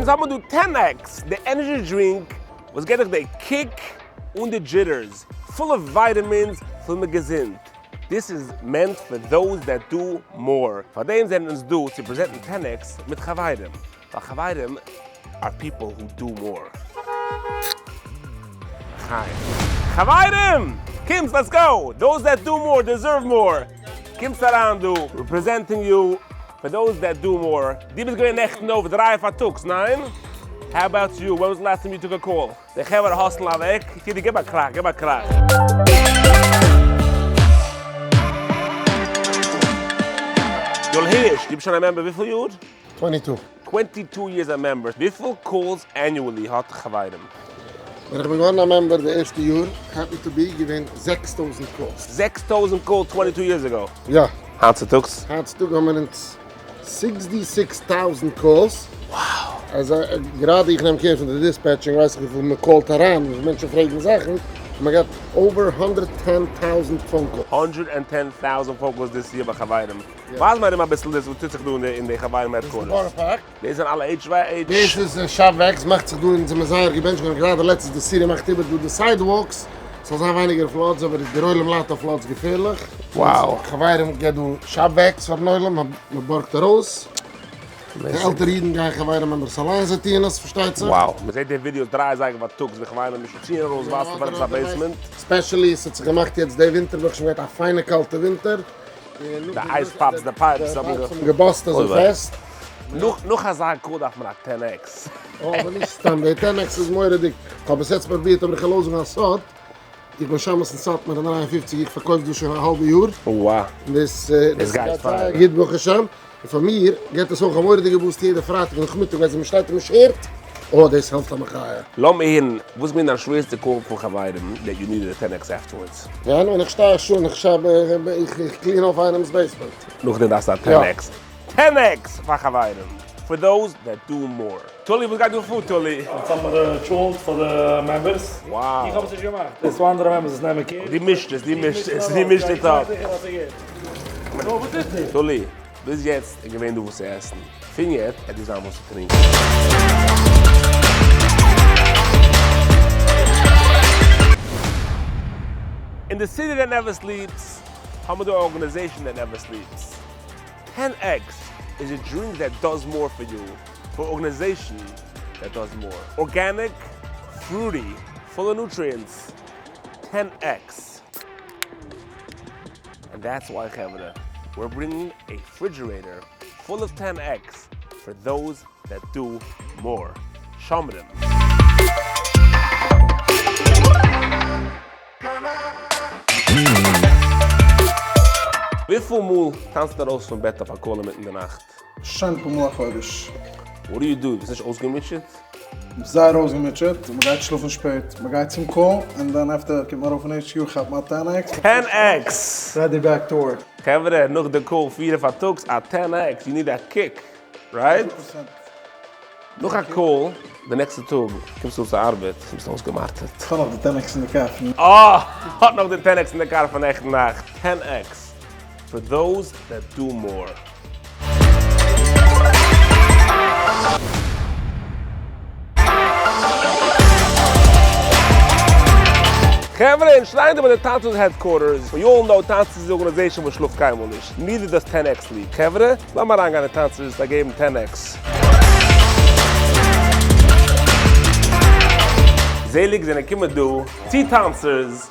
אונז האבן דא Ten X, די energy drink וואס געט דיך די kick אן די jitters, full of vitamins, פול מיט געזונט. This is meant for those that do more. פארדעם זענען אונז דא צו present ן Ten X מיט חברים, ווייל חברים are people who do more. לחיים. חברים! קומטס let's go! Those that do more deserve more! קומטס אריין דא, we're presenting you for those that do more. דו ביסט געווען נעכטן אויף דריי פארטאגס, ניין? How about you? When was last time you took a call? די חברה hustle ן אוועק. קידי גיב א קראך, גיב א קראך. יואל הירש, דו ביסט שוין א member וויפיל יאר? Twenty two. Twenty two years א member. וויפיל calls annually האט חברים? ווען איך בין געווארן א member די ערשטע יאר, happen to be געווען 6000 calls. 6000 calls 22 years ago? יא. היינט צוטאגס? היינט צוטאג האבן מיר אונז 66,000 calls. Wow! אז גראדע איך נעם care פון די dispatching ווייס איך וויפיל מען call ט אריין, וויפיל מענטשן פרעגן זאכן, און מען געהאט over 110,000 phone calls. 110,000 phone calls this year ביי חברים. ווייז מיר ארום אביסל דאס וואס טוט זיך דא אין די חברים headquarters. דאס איז בארא פארק. דאס זענען אלע HVH. דאס איז shop vacs, מאכט זיך דא אונז זעמיר זייער געבענטשט געווארן, גראדע לעצטנס די city מאכט איבער דא די sidewalks, ס'זאל זיין ווייניגער floods, אבער דער עולם ליידט אויף floods געפערליך. Wow. חברים געבט דא shop vacs פארן עולם, מען בארגט ארויס. די עלטערע אידן גייען חברים members אליין, זיי טוען עס, פארשטייט זיך. Wow. מען זעט די ווידיאוס דריי אזייגער פארטאגס ווי חברים מישן ציען ארויס וואסער פון עפעס א basement. Especially עס האט זיך געמאכט יעצט די ווינטער, ברוך השם געהאט א פיינע קאלטע ווינטער. די ice pops, די pipes האבן גע burst אזוי פעסט. נאך אזא call דארף מען א Ten X. אבער נישט סתם, די Ten X איז מורא'דיג. כ'האב עס יעצט פרובירט אבער איך וועל אויסזאגן א סוד. איך בין שמש אין סאטמאר אין 53, איך פארקויף דא שוין א האלבע יאר. וואו. און דאס דאס גייט פאר. גוט ברוך השם. און פאר מיר געט עס אויך א מורא'דיגע boost יעדע פרייטאג נאכמיטאג ווען מען שטייט און מען שערט. אה, דאס העלפט א מחיה. לאמיר הערן, וואס מיינט דיין שווערסטע call פון חברים that you needed a Ten X afterwards? יא, ווען איך שטיי א שעה און איך שאב, איך clean אויף איינעמ'ס basement. נאכדעם דארפסטו א Ten X. Ten X פאר חברים. For those that do more. טולי, וואס גייט דא פאר טולי? אונז האבן מיר טשולנט פאר די members. Wow. איך האב עס נישט געמאכט. ס'איז דא אנדערע members וואס נעמען care. דו מישט עס, דו מישט עס, דו מישט עס אפ. טולי, ביז יעצט איז געווען דא וואס צו עסן. פון יעצט עט דא זיין וואס צו טרינקען. אין די city that never sleeps האבן מיר דא א organization that never sleeps. Ten X איז א drink that does more for you, for organization that does more. Organic, fruity, full of nutrients. Ten X. And that's why חברה, we're bringing a refrigerator full of Ten X for those that do more. שומרים. וויפיל מאל טאנצט ארויס פון בעט אויף א call אינמיטן די נאכט? שוין אפאר מאל א חודש. What do you do? ביסט נישט אויסגעמוטשעט? זייער אויסגעמוטשעט, מען גייט שלאפן שפעט, מען גייט צום call, און דאן after קומט מען ארויף אין HQ כאפט מען א Ten X. Ten X! Ready back to work. חברה, נאך די call פיר פארטאגס, א Ten X, you need a kick, right? נאך א call, די נעקסטע טאג קומסטו אן צו ארבעט, ביסט אויסגעמארטערט. כ'האב נאך די Ten X אין די קאר פון. אה! האט נאך די Ten X אין די קאר פון נעכטן נאכט. Ten X, for those that do more. חברה, אונז שטייען דא ביי די טאנצערס headquarters, we all know טאנצערס איז organization וואס שלאפט קיינמאל נישט, neither does Ten X sleep. חברה, לאמיר אריינגיין אין טאנצערס זיי געבן Ten X. זעליג זענען קומען דא צו טאנצערס,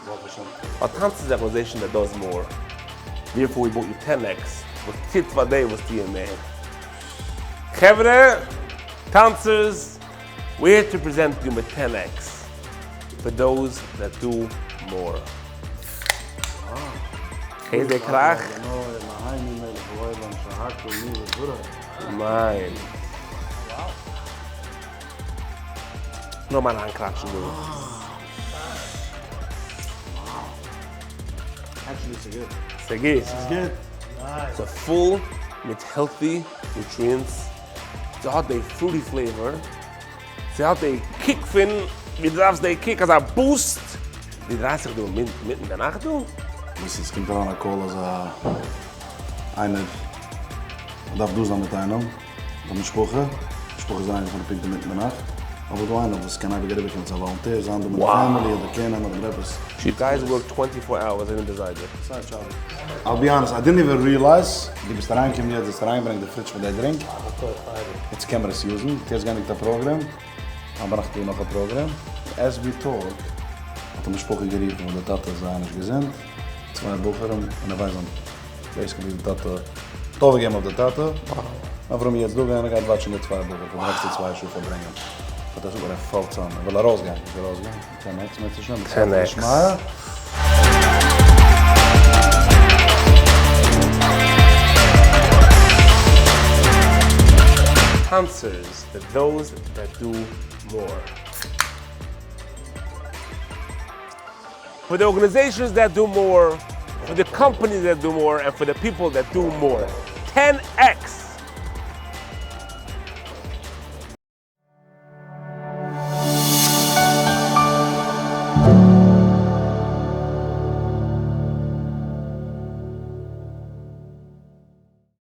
ווייל טאנצערס איז organization that does more, therefore we brought you Ten X וואס טוט פאר די וואס טוען מער. חברה, טאנצערס, we're here to present you מיט Ten X, for those that do more. הערסט די קראך? מיין. נאר מיין אריינקראצן דא. ס'גוט. ס'איז פול מיט healthy nutrients. ס'האט די fruity flavor. ס'האט די kick פון ווי דו דארפסט די kick אזא boost. דו דרייסט זיך דא אינמיטן די נאכט דא? וואס עס קומט אריין א call אז א איינער דארף דא זיין מיט איינעם, די משפחה. משפחה איז אריינגעפארן פונקט אינמיטן די נאכט, אבער דא איינער וואס קען אייביג אריבערקומען צו א volunteer, זיין דא מיט די family אדער care נעמען אדער עפעס. You guys work twenty four hours אינעם די זייגער. I'll be honest, I didn't even realize, דו ביסט אריינגעקומען יעצט, דו האסט אריינגעברענגט די fridge מיט די drink, יעצט קען מען עס use ן, יעצט געענדיגט א program, היינט ביינאכט איז דא נאך א program, as we talk האט א משפחה גערופן וואס די טאטע איז זייער נישט געזונט, צוויי בחורים און ער ווייסט זיין basically די טאטע האט אויפגעגעבן אויף די טאטע, אברהם יעצט דא גיין ער גייט watch ן די צוויי בחורים פאר די נעקסטע צוויי שעה פארברענגען, האט ער זאגט ער פאלט צאם ער וויל ארויסגיין, איך וויל ארויסגיין, ten X מיט השם, ten X. טאנצערס פאר those that do more. פאר די organizations that do more, פאר די companies that do more, און פאר די people that do more. Ten X!